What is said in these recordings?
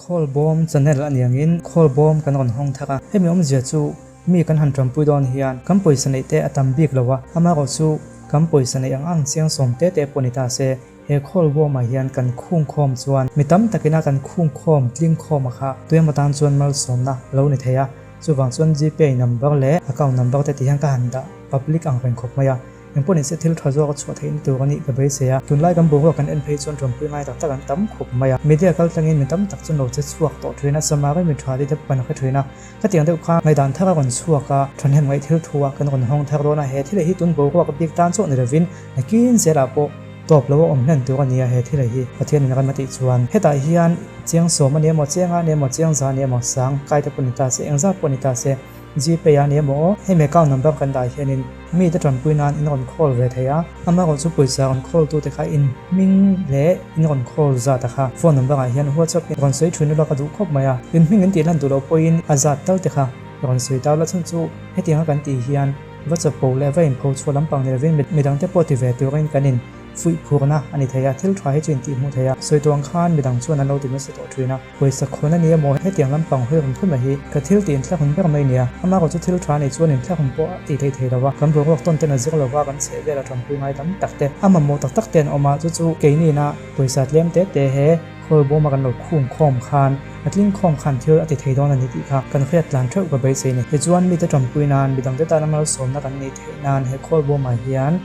Khawlbawm channel a ni angin Khawlbawm kan rawn hawng thar a, hemi awmzia chu mi kan han tanpui dawn hian kan pawisa neih te a tam bik lo a, amaherawh chu kan pawisa neih ang ang chiang sawm te te pawh ni ta se, he Khawlbawmah hian kan khungkhawm chuan mi tam takina kan khungkhawm tlingkhawm a kha tuemaw tan chuan malsawmna a lo ni thei a, chuvang chuan Gpay number leh account number te ti hian ka han dah public ang reng khawp mai a. Engpawh nise thil tha zawk a chhuah theihna tur a nih ka beisei a, tunlai kan boruak kan en phei chuan ṭawmpui ngai tak tak an tam khawp mai a, media kal tlangin mi tam tak chu lo che chhuak tawh ṭhin a, Samari mi ṭha te te pawh kan hre ṭhin a, khatiang deuh kha ngaihdan thar a rawn chhuak a, ṭhahnem ngaih thil thu ah kan rawn hawng thar dawn a, he thil hi tun boruak bik tan chauh ni lovin nakin zelah pawh tawp lo a awm hlen tur a ni a, he thil hi Pathian in ram a tih chuan hetah hian chiang sawm a ni emaw, chiang a ni emaw, chiang za a ni emaw, sang kai te pawh ni ta se, engzat pawh ni ta se. Gpay a ni emaw hemi account number kan dah hianin mite tanpui nan in rawn call ve thei a, amaherawh chu pawisa rawn call tute kha in hming leh in rawn call zat a kha phone number ah hian WhatsApp in rawn sawi thin ula ka duh khawp mai a, in hming in tih lan duh loh pawhin a zat tal te kha rawn sawi ta ula chhan chu hetiang a kan tih hian va chapo leh va inpho chhuah lampang ni lovin midang te pawh ti ve turin kan in fuih phurna a ni thei a, thil tha hi chu in tih hmuh thei a, sawi tuang khan midang chuan an lo ti nasa tawh thin a. Pawisa khawn a ni emaw hetiang lampang hawi rawn phun a hi ka thil tih inthlak hun ber mai nia. Amaherawh chu thil tha nei chuan inthlak hun pawh a tih theih thei lo va, kan boruak tawn ten a zir lo va, kan chheh vel a tanpui ngai tam tak te, a mamawh tak tak te an awm a, chu chu keinina pawisa tlem te te he khawlbawma kan lo khung khawm khan a tling khawm khan thil a ti thei dawn a ni tih kha kan hriat tlan theuh ka beisei ni. Tichuan mite tanpui nan midangte tana malsawmna kan neih theih nan he khawlbawmah hian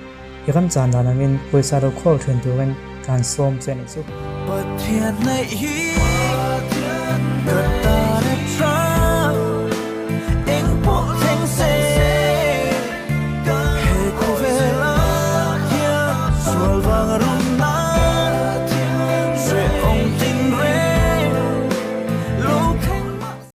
I ram chan dan angin pawisa lo khawl thin turin kan sawm che a nih chu. Pathian neih hi.